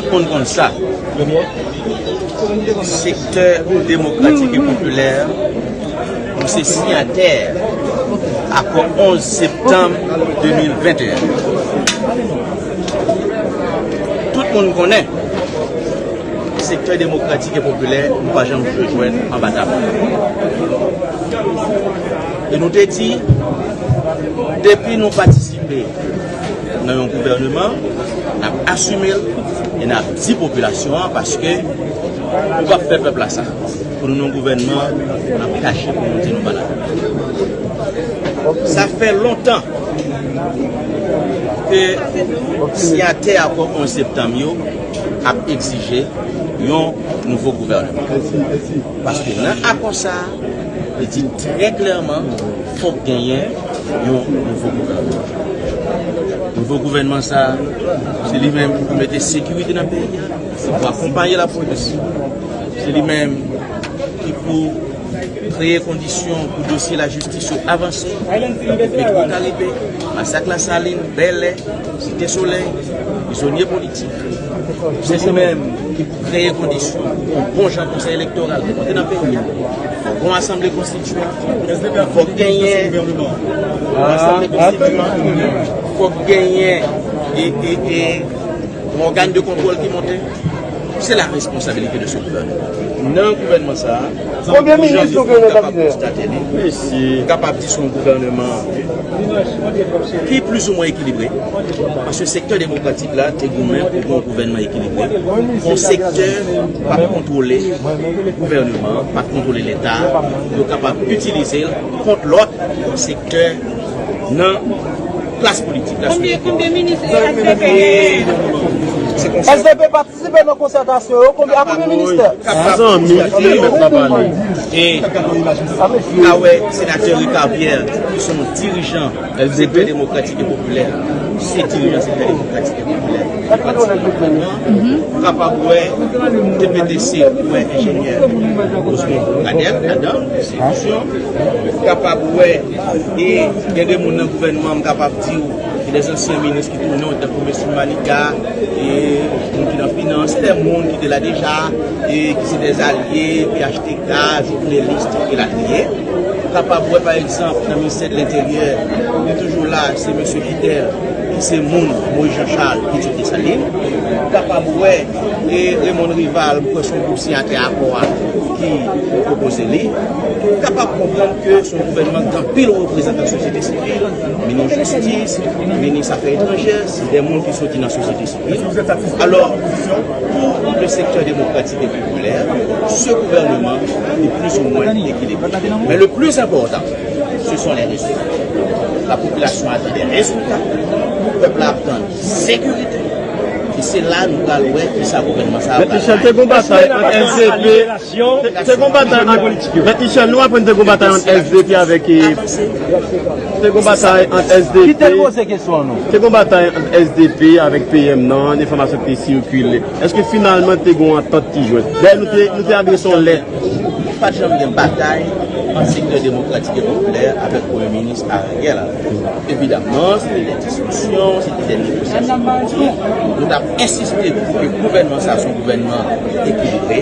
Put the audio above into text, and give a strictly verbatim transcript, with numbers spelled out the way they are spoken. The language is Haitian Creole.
Moun konn sa. Sektè Demokratik e Popilè, nou se siyatè akò onz septanm de mil venteyen. Tout moun konnen, Sektè Demokratik e Popilè, nou pa janm jwe jwèt anba tab. E nou te di, depi nou patisipe nan yon gouvèneman, n ap asime l e n ap di popilasyon an, paske nou p ap fè pèp la sa. Pou nou nan gouvènman, n ap kache pou nou di nou pa la. Sa fè lontan ke siyatè akò onz septanm yo ap egzije yon nouvo gouvèneman. Paske nan akò sa a, li di trè klèman, fòk genyen yon nouvo gouvènman. Nouvo gouvènman sa a, se li menm ki pou mete sekirite nan peyi a, se pou akonpaye lapolis. Se li menm ki pou kreye kondisyon pou dosye lajistis yo avanse, tankou Petro Karibe, masak Lasalin, Bèlè, Site Solèy, prizonye politik. Se li menm ki pou kreye kondisyon pou yon bon jan konsèy elektoral pou monte nan peyi a. Fòk gen yon asanble konstitiyant, fòk genyen yon asanble konstitiyant, fòk genyen e, e, e, yon ògàn de kontwòl ki monte. Se la responsabilite de ce gouvernement. Nan gouvènman sa a, konbyen minis nou gen nan kabinè? Mesye, kapab di se yon gouvènman ki plizoumwen ekilibre, paske sektè demokratik la te goumen pou yon gouvènman ekilibre, yon sektè pa kontwole gouvènman, pa kontwole Leta, yo kapab itilize l kont lòt sektè nan klas politik la. Konbyen, konbyen minis S D P genyen? Se konsa. S D P patisipe nan konsètasyon yo, konbyen, a konbyen ministè? Kapab, kapab. Zanmi, ki mèt la pale. E, a wè, senatè Ricard Pierre, ki se yon dirijan sektè demokratik e popilè, se dirijan sektè demokratik e popilè. Kapab wè T P T C, wè enjenyè Osmond Pradel, ladan, enstitisyon. Kapab wè, e gen de moun nan gouvènman, m kapab di w, gen de ansyen minis ki tounen, tankou mesye Maniga, e moun ki nan finans, se de moun ki te la deja, e ki se de alye, P H T K, Joveneliste, elatriye. Ou kapab wè, pa egzanp, nan ministè de lenteryè, li toujou la, se mesye Fidèl, ki se moun Moïse Jean Charles, ki kite Desalin. Ou kapab wè, e Raymond Rival, m kwè se yon gwoup siyatè akò a ki pwopoze li. Ou kapab konprann ke se yon gouvènman ki gen anpil reprezantan sosyete sivil, minis jistis, minis afè etranjè, se de moun ki soti nan sosyete sivil. Alò, pour le secteur démocratique et populaire, ce gouvernement est plus ou moins équilibré. Mais le plus important, ce sont les résultats. La population attend des résultats, pèp la ap tann sekirite, e se la nou pral wè kisa gouvènman sa a pral bay. Mèt Michel, te gon batay ant S D P, te, te gon batay ant, Mèt Michel, nou aprann te gon batay ant S D P avèk, eh, te gon batay ant S D P. Ki te poze kesyon an, non? Te gon batay ant S D P avèk P M nan, enfòmasyon ki te sikile. Èske finalman te gon antant ki jwenn? Dayè, nou te, nou te adrese yon lèt. Pa t janm gen batay ant sektè demokratik e popilè avèk Premye Minis Ariel Henry. Evidaman, se te de diskisyon, se te de negosyasyon politik. Nou t ap ensiste pou ke gouvènman sa a se yon gouvènman ekilibre.